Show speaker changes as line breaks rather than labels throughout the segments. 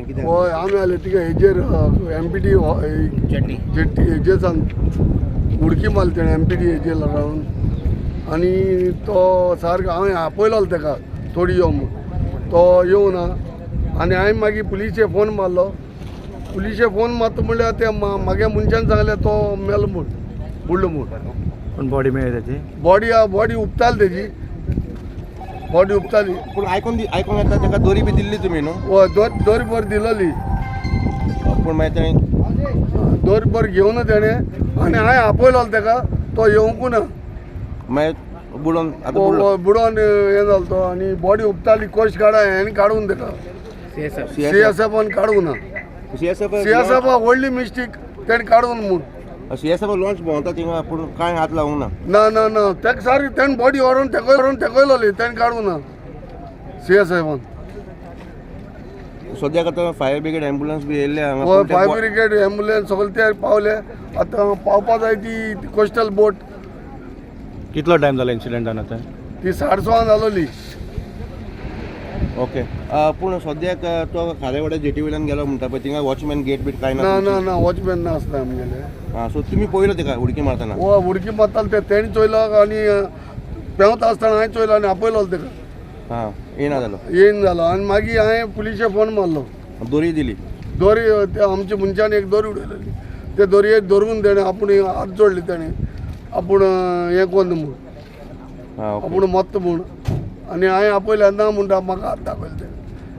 कितें?
हय, आमी आले तिका हेजेर एमपीटी
चटणी
जेट्टी हेजेर सान उडकी मारली तेणें एमपीटी हेजेर रावन आनी तो सारको हांवें आपयलो तेका थोडी यो म्हूण, तो येवना आनी हांवें मागीर पुलिशे फोन मारलो. पुलिशे फोन मारता म्हणल्यार ते मागे मनशान सांगलें तो मेलो म्हूण, बुडलो म्हूण.
पण बॉडी मेळ्ळी त्याची?
बॉडी बॉडी उपताली, तेजी बॉडी उपताली.
पूण आयकोन आयकोन येता ताका दोरी बी दिल्ली तुमी न्हू?
हय, दोरी बरी दिलोली.
पूण मागीर तेणें
दोरी बरी घेवन तेणें आनी हांवें आपयलो तेका, तो येवंकू ना.
मागीर बुडोन आतां बुडलो.
बुडोन हें जालो तो आनी बॉडी उपताली. कोस्ट गार्डा हेणें काडून तेका, सी एस एफान काडूंक ना.
C S F
C S एफा व्हडली मिस्टेक, तेणें काडून म्हूण.
सी एस एफ लॉन्च भोंवता थिंगा, पूण कांय हात लावंक ना.
ना ना ना, तेका सारकी तेणें बॉडी व्हरून तेकय व्हरून तेकयलोली, तेणें काडूंक ना सी एस एफान.
सद्याक आतां फायर ब्रिगेड एम्बुलन्स बी येयल्ले हांगा.
हय.
पूण ते
फायर ब्रिगेड एम्बुलन्स सगळे ते पावले. आतां पावपा जाय ती कोस्टल बोट.
कितलो टायम जाला इन्सिडंट जावन आतां?
ती 6:30 जालोली.
ओके, पूण सद्याक तो खारेवाड्या जेटी वयल्यान गेलो म्हणटा पळय, थिंगा वॉचमॅन गेट बीट कांय
ना.
ना?
ना ना, वॉचमॅन ना आसता आमगेले.
आं, सो तुमी पळयलो तेका उडकी मारतना?
हो, उडकी मारताले ते, तेणी चोयलो आनी पेंवता आसतना हांवें चोयलो आनी आपयलो तेका.
आं, येयना जालो.
येयन जालो आनी मागीर हांवें पुलिशे फोन मारलो.
दोरी दिली?
दोरी ते आमच्या मनशान एक दोरी उडयलेली, ते दोरयेक धरून तेणें आपूण हात जोडले, तेणें आपूण हें कोन्न म्हूण.
आं, ओके.
आपूण मत्त म्हूण. आनी हांवें आपयलें, ना म्हणटा, म्हाका हात दाखयले तेणें,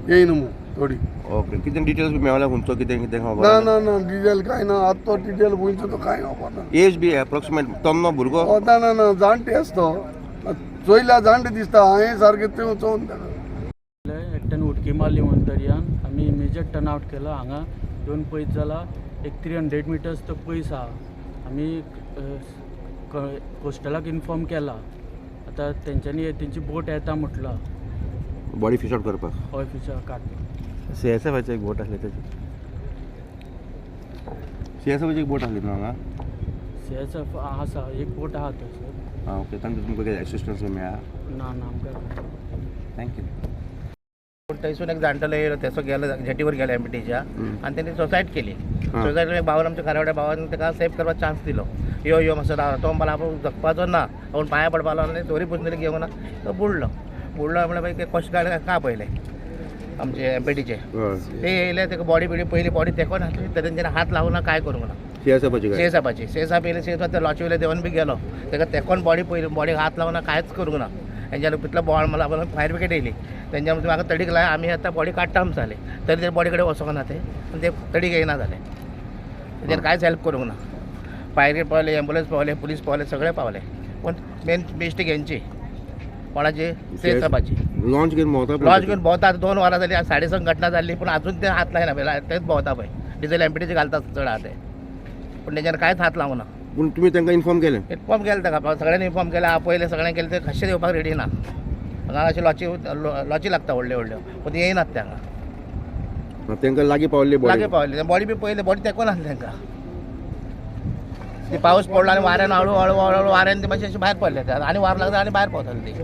येयना म्हूण थोडी.
ओके, कितें डिटेल्स बी मेळ्ळा, खंयचो कितें कितें खबर?
ना ना ना, डिझेल कांय ना. आतां तो डिझेल खंयचो तो कांय खबर ना.
एज बी एप्रोक्सिमेट तन्नो भुरगो?
हो, ना ना ना, जाणटे आसा तो, चोयल्या जाणटे दिसता. हांवें सारकें तें चोवन ताका.
एकट्यान उडकी मारली म्हणून दर्यान आमी इमिजिएट टर्न आवट केलो. हांगा येवन पळयत जाल्यार एक 300 मिटर्स तो पयस आहा. आमी कोस्टलाक इन्फॉर्म केला. आतां तेंच्यांनी तेंची बोट येता म्हटलां.
बॉडी फिश आउट करपाक?
हय, फिश काडपाक.
सी एस एफाची एक बोट आसली त्याची.
सी एस एफाची एक बोट आसली न्हू हांगा?
सी एस एफ आसा, एक बोट आहा थंयसर.
आं, ओके. तांकां तुमकां कितें एसिस्टन्स बी मेळ्ळा?
ना ना, आमकां
thank you.
पूण थंयसून एक जाणटेलो येयलो, तेसो गेलो जेटीवर गेलो एमपीटीच्या आनी तेणी सुसायड केली. सुसायड केली, भावान, आमच्या खारवाड्या भावान ताका सेफ करपाक चान्स दिलो. यो यो मातसो राव. तो म्हणपाक आपूण जगपाचो ना, आपूण पांया पडपाक लागलो आनी दोरी पुसून घेवंक ना, तो बुडलो. बुडलो म्हणल्यार मागीर ते कोस्ट गार्ड का पयले आमचे एमपीटीचे. ते येयले, ताका बॉडी बिडी पयली, बॉडी तेको नासली तरी तेंच्यानी हात लावूं ना, काय करूंक ना.
सी एस एफाची
सी साहेबाची, सी साहेब येयले, सी साहेब ते लॉची वयले देंवन बी गेलो. ताका तेकोन बॉडी पयली, बॉडीक हात लावना, कांयच करूंक ना. तेंच्यानी तितलो बोवाळ मारलो, फायर ब्रिगेड येयली. तेंच्या म्हाका तडीक लाय, आमी आतां बॉडी काडटा म्हण जालें तरी ते बॉडी कडेन वचोंक ना ते आनी ते तडीक येयना जाले. तेंच्यानी कांयच हेल्प करूंक ना. फायर ब्रिगेड पावले, एम्बुलन्स पावले, पुलीस पावले, सगळे पावले, पूण मेन मिस्टेक हेंची. कोणाची? सी साहेबाची.
लॉन्च घेवन भोंवता?
लॉन्च घेवन भोंवता. आतां 2 वरां जाली, 6:30 घटना जाल्ली, पूण अजून ते हात लायना पळय. तेच भोंवता पळय, डिझल एमपीटीचे घालता चड आहा ते, पूण तेंच्यानी कांयच हात लावंक ना.
पूण तुमी तांकां इन्फॉर्म केलें?
इन्फॉर्म केलें ताका, सगळ्यांनी इन्फॉर्म केलें, आपयलें, सगळ्यांनी केलें. ते कशें येवपाक रेडी ना. हांगा अशें लॉची लॉची लागता व्हडल्यो व्हडल्यो, पूण ती येयनात ते हांगा.
तांकां लागीं पावल्ली बॉडी?
लागीं पावली बॉडी बी पयली, बॉडी तेंको नासली तांकां. ती पावस पडलो आनी वाऱ्यान हळू हळू हळू वाऱ्यान ती मातशी अशी भायर पडले आनी वारो लागता आनी भायर पावताली ती.